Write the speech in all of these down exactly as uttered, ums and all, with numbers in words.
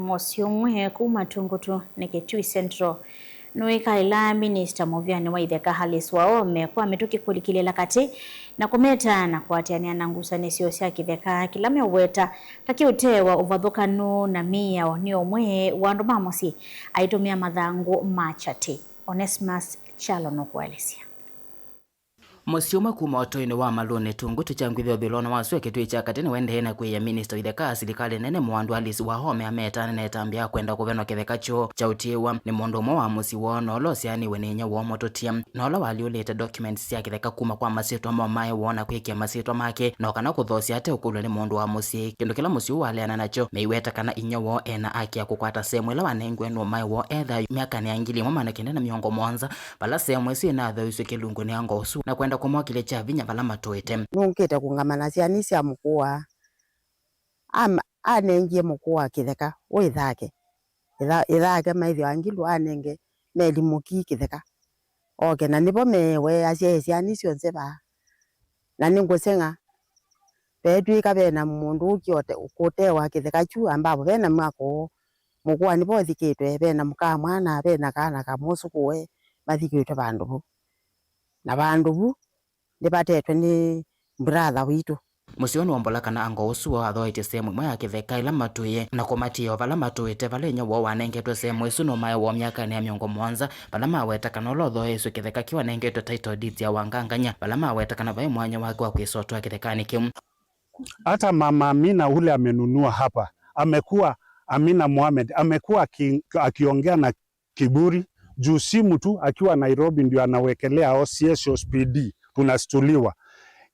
Mũsyĩ ũmwe kuma Tungutu nĩ Kitui Central nũĩkaĩla minista mũvĩanĩ wa itheka Alice Wahome kwa mĩtũkĩ kũlikĩlĩla katĩ na kũmeta na kũatĩanĩa na ngusanĩsyo sya kĩtheka kĩla meũweta ta kĩũtewa ũvathũkanu na mĩao nĩ ũmwe wa andũ ma mũsyĩ aitũmĩa mathangũ ma chatĩ. Onesmus Kyalo nũkũelesya. Mũsyĩ ũmwe kuma ũtũinĩ wa Malũnĩ Tungutu kya ngwithĩ ũthũĩlonĩ wa sua Kitui kya katĩ nĩwaendee na kwĩĩa minista wa itheka silikalĩ nene mũandũ Alice Wahome ametane na ĩtambya ya kwenda kũvenwa kĩtheka kyoo kya ũtiĩwa nĩ mũndũ ũmwe wa mũsyĩ woo na ũla ũsyaanĩw'e nĩ inyia woo mũtũtia, na ũla walyũlĩte documents sya kĩtheka kuma kwa masyĩtwa ma ũmae woo na kwĩkĩa masyĩtwa make, no kana kũthoosya ate ũkũlw'a nĩ mũndũ wa mũsyĩ, kĩndũ kĩla mũsyĩ ũũ waleana nakyo. Meiweta kana inyia woo ena haki ya kũkwata sehemu ĩla wanengiwe nĩ ũmae woo e thayũ myakanĩ ya ngili ĩmwe maana kenda na mĩongo mũonza, vala sehemu ĩsu ĩnathoisw'e kĩlungu nĩ ango ũsu na kwenda kũmokĩlya kya vinya vala matũĩte. Nũkĩte kũngama na syana sya mũkũa. Am-, anengie mũkũa kĩtheka, wĩ ĩthake. Ĩtha-, ĩthake maĩthĩwa Ngilu anenge Meli Mũkii kĩtheka. Oke, na nĩvo meewe asyae syana syonthe vaa. Na nĩngũseng'a, veetw'ĩka ve na mũndũ ũkyote kũtewa kĩtheka kyu, ambapo ve na mwako ũũ. Mũkũa nĩvo ũthikĩtwe, ve na mũka mwana, ve na kana ka mũsũkũe, mathikĩtwe vandũ vu. Na vandũ vu, nĩvatetwe nĩ brother witũ. Mũsyĩ ũũ nĩwombola kana ango ũsu woo athoetye sehemu ĩmwe ya kĩtheka ĩla matũĩe na kũmatiĩa o vala matũĩte, vala inyia woo wanengetwe sehemu ĩsu nĩ ũmae woo myakanĩ ya mĩongo mũonza, vala maweta kana ũla ũthoeesw'e kĩtheka kĩu anengetwe title deeds ya wangangany'a, vala maweta kana vaĩ mwanya wake wa kwĩsa ũtũa kĩthekanĩ kĩu. Hata mama Amina ule amenunua hapa, amekuwa, Amina Mohamed, amekuwa aki-, akiongea na kiburi. Juu simu tu akiwa Nairobi ndio anawekelea O C S, O C P D, tunastuliwa.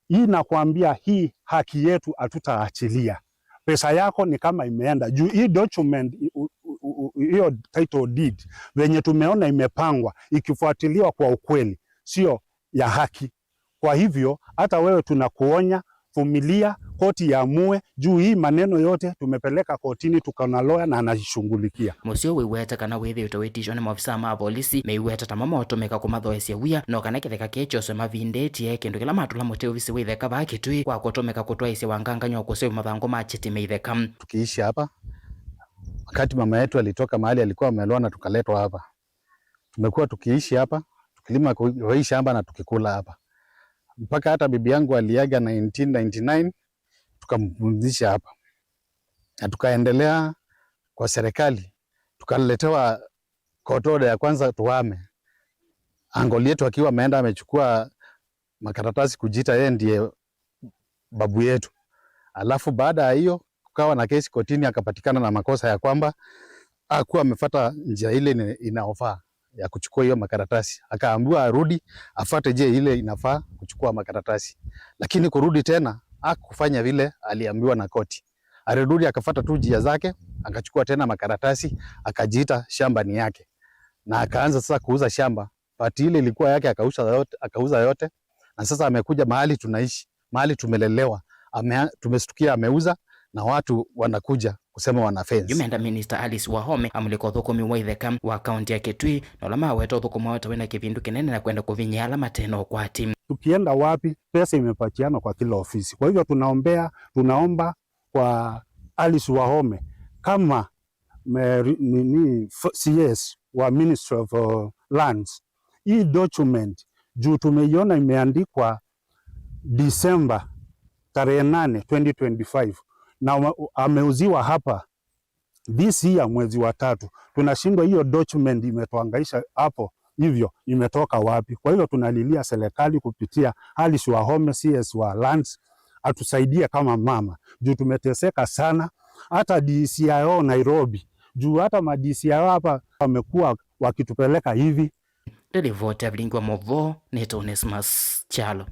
Hii nakwambia, hii haki yetu hatutaachilia. Pesa yako ni kama imeenda. Juu hii document, u-, u-, u-, u-, hiyo title deed, venye tumeona imepangwa, ikifuatiliwa kwa ukweli, sio ya haki. Kwa hivyo, hata wewe tunakuonya, vumilia, koti iamue, juu hii maneno yote tumepeleka kotini, tuko na lawyer na anaishughulikia. Mũsyĩ ũũ wĩweta kana wĩthĩĩtwe wĩtishwa nĩ maofisa ma volisi, meiweta tamo maũtũmĩka kũmathoesya wia, no kana kĩtheka kĩĩ kyoswe mavindĩtye, kĩndũ kĩla matũla mũtĩ ovisi wa itheka vaa Kitui kwa kũtũmĩka kũtwaĩsya wangangany'a wa kũseũvya mathangũ ma cheti me itheka. Tukiishi hapa, wakati mama yetu alitoka mahali alikuwa amelona, tukaletwa hapa. Tumekuwa tukiishi hapa, tukilima kwa hii shamba na tukikula hapa. Mpaka hata bibi yangu aliaga nineteen ninety-nine, tukampumzisha hapa. Na tukaendelea kwa serikali, tukaletewa court order ya kwanza tuhame. Uncle yetu akiwa ameenda amechukua makaratasi kujiita yeye ndiye babu yetu. Alafu baada ya hiyo, kukawa na kesi kotini, akapatikana na makosa ya kwamba hakuwa amefuata njia ile ina-, inaofaa ya kuchukua hiyo makaratasi. Akaambiwa arudi, afuate njia ile inafaa kuchukua makaratasi. Lakini kurudi tena, hakufanya vile aliambiwa na koti. Alirudi akafuata tu njia zake, akachukua tena makaratasi, akajiita shamba ni yake. Na akaanza sasa kuuza shamba. Part ile ilikuwa yake akauza yote, akauza yote. Na sasa amekuja mahali tunaishi, mahali tumelelewa. Ame-, tumestukia ameuza na watu wanakuja kusema wana fence. Yu meenda Minister Alice Wahome amũlĩka ũthũkũmi wa itheka wa kaunti ya Kitui, na ũla maweta ũthũkũmi wao ta wĩna kĩvindu kĩnene na kwenda kũvinyĩa ala mate na ũkwati. Tukienda wapi, pesa imepatianwa kwa kila ofisi. Kwa hivyo tunaombea, tunaomba kwa Alice Wahome kama me-, nini, f-, C S wa Ministry of, uh, Lands. Hii document, juu tumeiona imeandikwa December tarehe nane, twenty twenty-five, na wa-, ameuziwa hapa this year mwezi wa tatu. Tunashindwa, hiyo document imetuhangaisha hapo hivyo, imetoka wapi? Kwa hivyo tunalilia serikali kupitia Alice Wahome, C S wa Lands, atusaidie kama mama, juu tumeteseka sana. Hata D C I O Nairobi, juu hata ma D C I O hapa wamekuwa wakitupeleka hivi. Nĩ livoti ya Vilingi wa Mauvoo, nĩtwa Onesmus Kyalo.